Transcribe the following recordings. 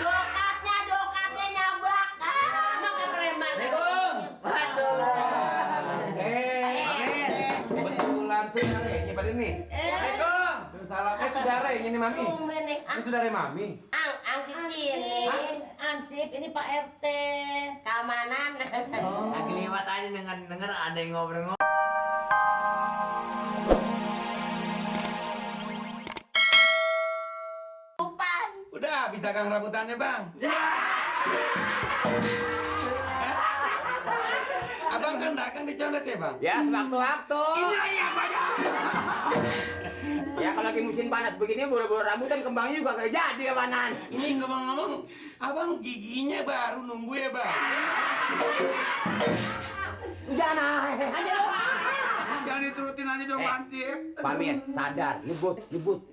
Dokatnya nyabak. Makan preman. Assalamualaikum. Waduh. Kebetulan saudara ini pada ini. Assalamualaikum. Salam, saudara ini nih mami. Tumben nih. Ini saudara mami. Ansip sini. Ansip, ini Pak RT. Keamanan. Lagi lewat aja denger ada yang ngobrol-ngobrol. Lupan. Udah habis dagang rambutannya bang. Abang kan dagang dicondet ya bang? Ya, sewaktu-waktu. Iya banyak. Ya kalau lagi musim panas begini buru-buru rambutan kembangnya juga kayak jadi ya Banan. Ini ngomong-ngomong, abang giginya baru nunggu ya bang? Jangan aja lu. Jangan diturutin aja dong Ansip. Pamir, sadar, nyebut.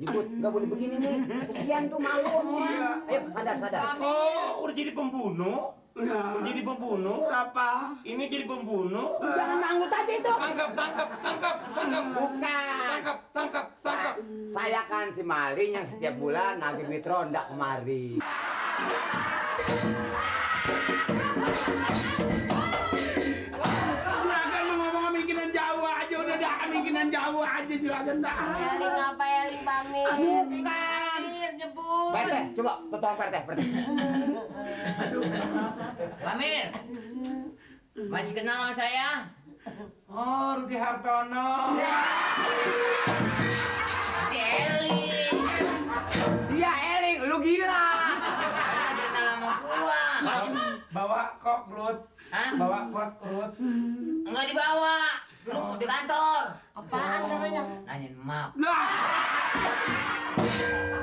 Nggak boleh begini nih. Kesian tuh malu sama orang. Ayo, sadar. Oh, udah jadi pembunuh? Udah jadi pembunuh? Siapa? Ini jadi pembunuh? Jangan nanggut aja itu. Tangkap. Bukan. Tangkap. Saya kan si maling yang setiap bulan nagih duit ronda kemari. Juragan mau ngomong mikiran jauh aja, udah dah mikiran jauh aja juragan dah. Eling apa Eling pamit? Bukan. Nyebut. Perte, coba tolong Perte. Pamir. Masih kenal sama saya? Oh, Rudi Hartono. Eling. Dia Eling, lu gila. Masih kenal sama gua. Bawa kok, Rut. Hah? Bawa kok, Rut. Enggak dibawa. Lu di kantor. Apaan namanya? Nanyain map.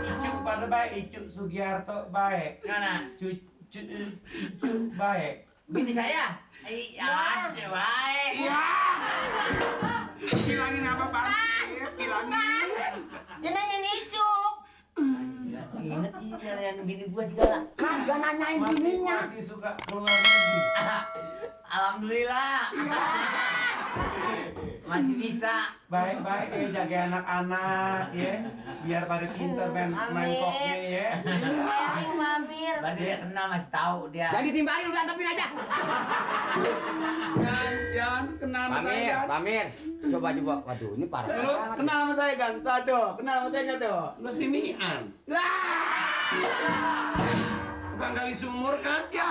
Icuk pada baik, Icuk Sugiarto baik. Mana? Icuk baik. Bini saya? Iya, baik. Iya. Bilangin apa Pak? Bilangin. Dia nanya Icuk. Ingat sih kalian bini gua segala. Kagak nanyain bininya. Masih suka keluar negeri. Alhamdulillah. Masih bisa. Baik, jaga anak-anak ya. Biar pada pinter main koknya ya. Eling pamir. Berarti dia kenal, masih tahu dia. Jangan ditimbalin, udah antepin aja. Jangan kenal sama saya kan. Pamir. Coba. Waduh, ini parah. Lu kenal sama saya kan? Satu, kenal sama saya nggak tuh? Lu sinian. Tukang gali sumur kan? Ya.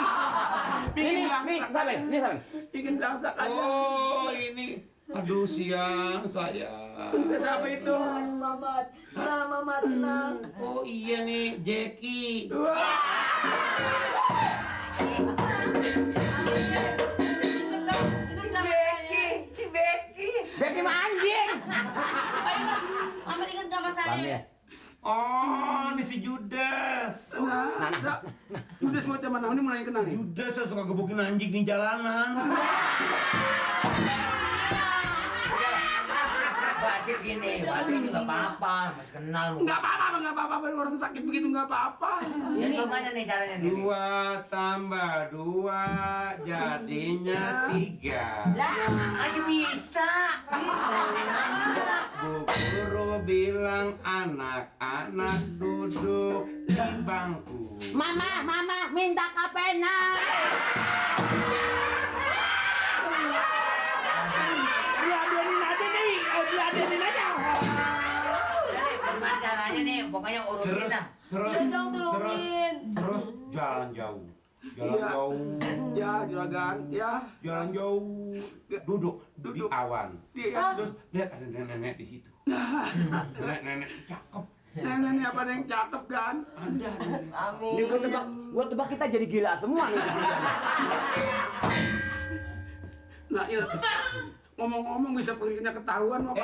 Bikin Nih, belangsak. siapa? Bikin belangsak aja. Oh, ini. Aduh, siang saya. Siapa itu? Mamat. Mamat tenang. Oh iya nih, Jackie. Si Becky. Becky mah anjing. Apa ingat nama saya? Pamir. Oh, ini si Judas. Nah. Judas macam mana? Ini mulai kenal nih. Judas yang suka gebukin anjing di jalanan. Berarti gini, berarti juga apa-apa, masih kenal. Nggak apa-apa. Orang sakit begitu nggak apa-apa. Ini gimana nih caranya nih? 2 tambah 2 jadinya 3. Masih bisa. Bu guru bilang anak-anak duduk di bangku. Mama, minta kapena. Diladenin aja. Gimana caranya nih? Pokoknya urusin lah. Terus jalan jauh. Ya, juragan, ya. Jalan jauh. Duduk di awan. Terus lihat ada nenek di situ. Nenek cakep. Nenek apa yang cakep kan? Ada. Ini gua tebak kita jadi gila semua nih. Nah, iya. Ngomong-ngomong bisa perginya ketahuan mau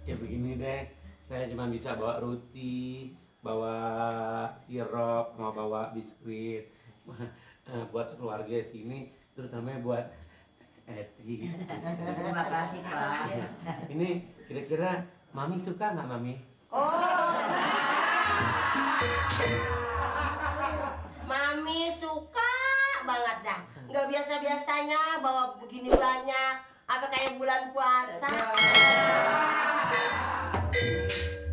Ya begini deh, saya cuma bisa bawa roti, bawa sirup, mau bawa biskuit buat keluarga sini, terutama buat Eti. Terima kasih Pak. Ini kira-kira Mami suka nggak Mami? Mami suka banget dah. Nggak biasa-biasanya bawa begini banyak. Apa kayak bulan puasa?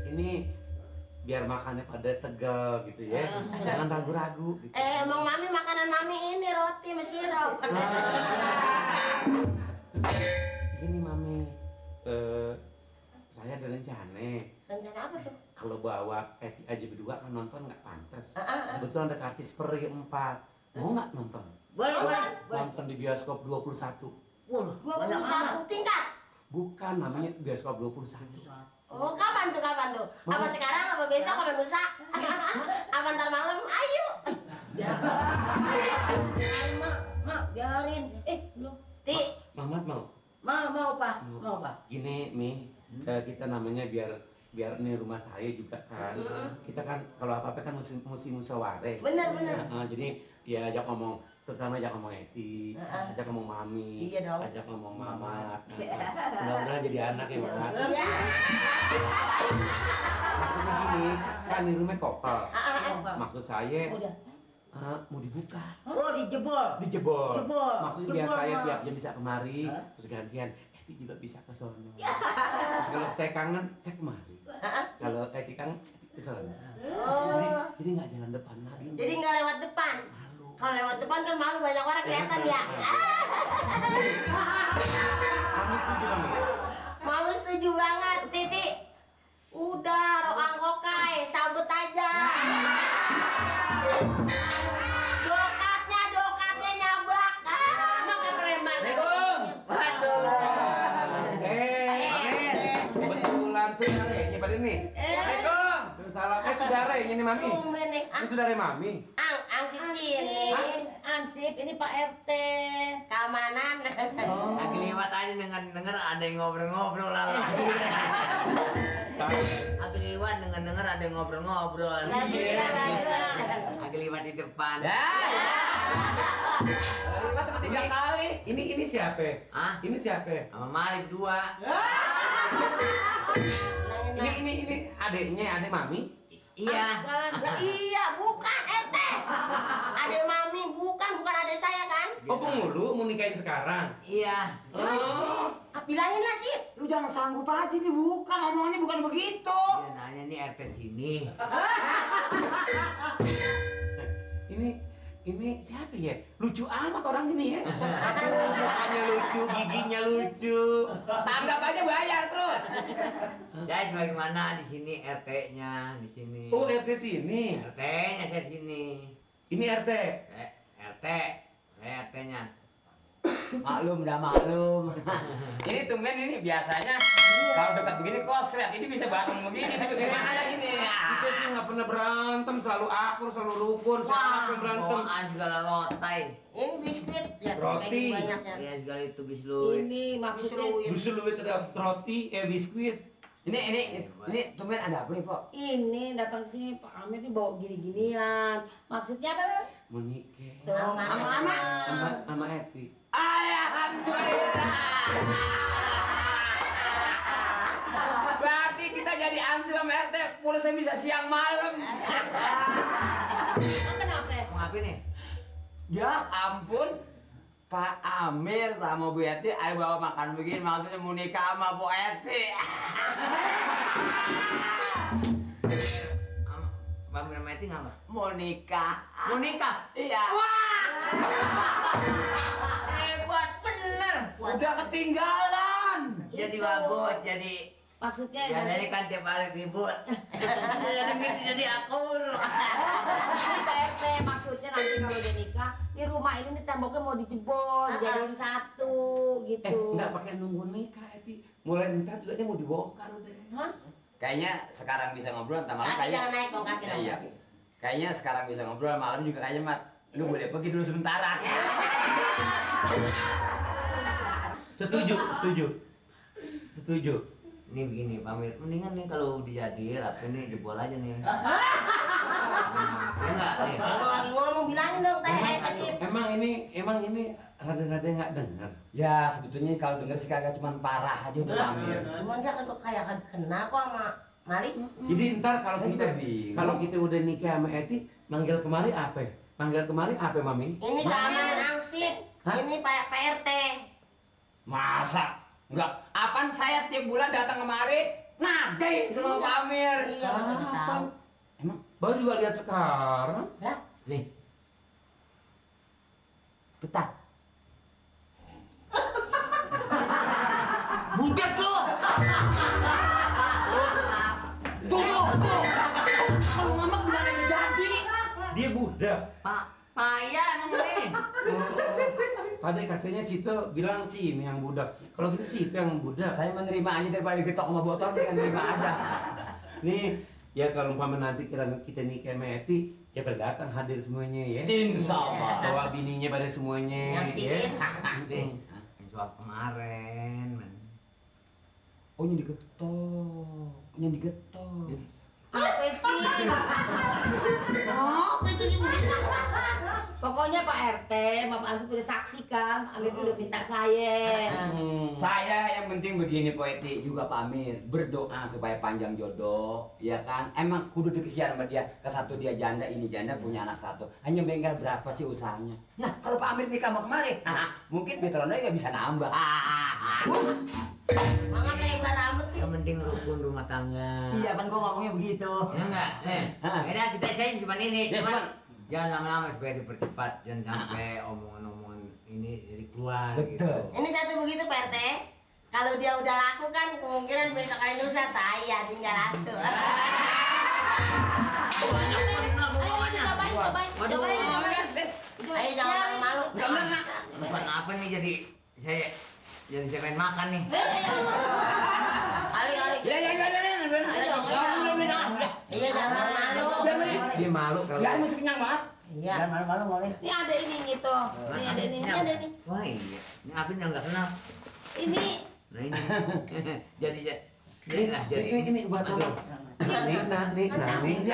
Ini biar makannya pada tegal gitu ya. Jangan ragu-ragu gitu. Emang mami makanan mami ini roti sama sirup. Gini mami, saya ada rencana. Rencana apa tuh? Kalau bawa Eti aja berdua kan nonton nggak pantas. Kebetulan ada karcis per 4. Mau nggak nonton? Boleh. Nonton di bioskop 21. Waduh, 21 tingkat. Bukan, namanya bioskop 21. Oh, kapan tuh? Apa sekarang, apa besok, apa lusa? Apa ntar malam? Ayo. Mak, biarin. Belum. Ti, Mamat mau? Mau Pak. Gini, Mi, kita namanya biar ini rumah saya juga kan. Kita kan kalau apa-apa kan mesti musyawarah. bener. Jadi ya ajak ngomong, terutama ajak ngomong Eti, ajak ngomong Mami, Iya dong. ajak ngomong Mamat. Mudah-mudahan jadi anak ya Mamat. Iya. Maksudnya gini, kan ini rumah kopel. Maksud saya Udah. mau dibuka. Oh, dijebol. Dijebol. Jebol. Maksudnya biar Jebol, saya Mak. tiap jam bisa kemari, terus gantian Eti juga bisa ke sono. Terus kalau saya kangen, saya kemari. Kalau Eti kangen, Eti ke sono. Jadi nggak jalan depan lagi. Jadi nggak lewat depan. Malu. Kalau lewat depan kan malu, banyak orang kelihatan ya. Kamu setuju Mami? Mama setuju banget, Titi. Udah, roang kokai, sabut aja. Dokatnya nyabak. Assalamualaikum. Waduh. Kebetulan saudaranya pada ini. Assalamualaikum. Salam, saudaranya nih Mami. Tumben nih. Ini saudara Mami. Ang sini. Ansip, ini Pak RT. Keamanan. Lagi lewat aja denger ada yang ngobrol-ngobrol lah. Lagi lewat denger ada yang ngobrol-ngobrol. Bagus lah, bagus. Lagi lewat di depan. Lewat sampai 3 kali. Ini siapa? Hah? Ini siapa? Sama Malik 2. Ini adiknya, adik Mami. Iya. Iya, bukan RT. Adek mami, bukan adek saya kan? Oh penghulu mau nikahin sekarang? Iya. Terus, bilangin lah sih. Lu jangan sanggup aja nih, bukan omongannya bukan begitu. Dia nanya nih RT sini. Ini siapa ya? Lucu amat orang ini ya. Mukanya lucu, giginya lucu. Tanggap aja bayar terus. Saya sebagaimana di sini RT-nya di sini. Oh RT sini. RT-nya saya di sini. Ini RT. RT, saya RT-nya. Maklum dah maklum. Ini tumben ini biasanya kalau dekat begini koslet, ini bisa bareng begini gimana gini ya. Kita sih nggak pernah berantem, selalu akur, selalu rukun, siapa yang berantem? Bawaan segala rotai. Ini biskuit ya, Roti. kayak gini banyaknya. Ya segala itu bisluit. Ini maksudnya Biskuit ada roti, biskuit. Ini tumben ada apa nih, Pak? ini datang sini Pak Amir nih bawa gini-ginian. Maksudnya apa? Beb? Mau nikah. Tuh, Sama Eti. Alhamdulillah. Berarti kita jadi ansip sama RT, pulsa bisa siang malam. Kenapa? Mau ngapain nih? Ya ampun, Pak Amir sama Bu Eti ayo bawa makan begini, maksudnya mau nikah sama Bu Eti. Bang Meti ngapa? Mau nikah. Mau nikah? Iya. Hebat bener. Udah ketinggalan. Jadi bagus, jadi Maksudnya biasanya kan tiap hari ribut. Jadi gitu jadi akur. Pak RT maksudnya nanti kalau udah nikah di rumah ini nih temboknya mau dijebol, dijadiin satu gitu. Nggak pakai nunggu nikah Eti. Mulai ntar juga dia mau dibongkar udah. Hah? Kayaknya sekarang bisa ngobrol, entar malam Kaki kayaknya. jangan naik dong, kaki dong. Iya. Kayaknya sekarang bisa ngobrol, malam juga kayaknya Mat. Lu boleh pergi dulu sementara. Setuju. Ini begini, Pak Mir, mendingan nih kalau dijadiin apa ini jebol aja nih. Ya enggak? Nih. Kalau lagi ngomong bilangin dong teh, Cip. Emang ini rada-rada nggak dengar. Ya sebetulnya kalau denger sih kagak cuman parah aja untuk Amir. Cuman dia kagak kayak kenal kok sama Mari. Jadi ntar kalau Saya kita juga bingung. kalau kita udah nikah sama Eti, manggil kemari apa? Manggil kemari apa Mami? Ini keamanan angsip. Hah? Ini Pak RT. Masa? Enggak. Apaan saya tiap bulan datang kemari nagih sama Pak Amir. Iya, Mas udah tahu. Emang Baru juga lihat sekarang. Lah, nih. Betah. Budak lo. Tuh. Kalau ngambek bulan aja jadi. Dia budak. Pak payah emang nih. Tadi katanya situ bilang sih ini yang budak. Kalau gitu sih itu yang budak. Saya menerima aja daripada digetok sama botol, dengan terima aja. Nih, ya kalau umpama nanti kita nikah sama Eti, ya datang hadir semuanya ya. Insya Allah. Bawa bininya pada semuanya Nyaksiin. Deh, soal kemarin. men. Oh, yang digetok. Apa sih? apa itu dia? Pokoknya Pak RT, Bapak Amir udah saksikan, Pak Amir udah minta saya. Saya yang penting begini Poeti juga Pak Amir berdoa supaya panjang jodoh, ya kan? Emang kudu dikesian sama dia. Ke satu dia janda, ini janda punya anak satu. Hanya bengkel berapa sih usahanya? Nah kalau Pak Amir nikah sama kemari, mungkin veterannya nggak bisa nambah. Mangan lebar amat sih. Yang penting rukun rumah tangga. Iya kan gua ngomongnya begitu. Ya enggak? Beda saya cuma ini, Ya, cuman jangan lama-lama supaya dipercepat, jangan sampai omongan-omongan ini jadi keluar Betul. gitu. Ini satu begitu Pak RT. Kalau dia udah laku kan kemungkinan besok hari lusa saya tinggal atur. Banyak benar pokoknya. Cobain. Ayo jangan malu. Enggak. Bukan apa nih jadi saya pengen makan nih. Ali. Ya. Iya jangan malu. Dia malu kalau Ya masih kenyang banget. Iya. Jangan malu-malu boleh. Ini ada ini gitu. Ini ada ini ada ini. Wah iya, ini Apin yang nggak kenal. Ini Nah ini, jadi lah jadi. ini buat mama. Nih, nah, nih.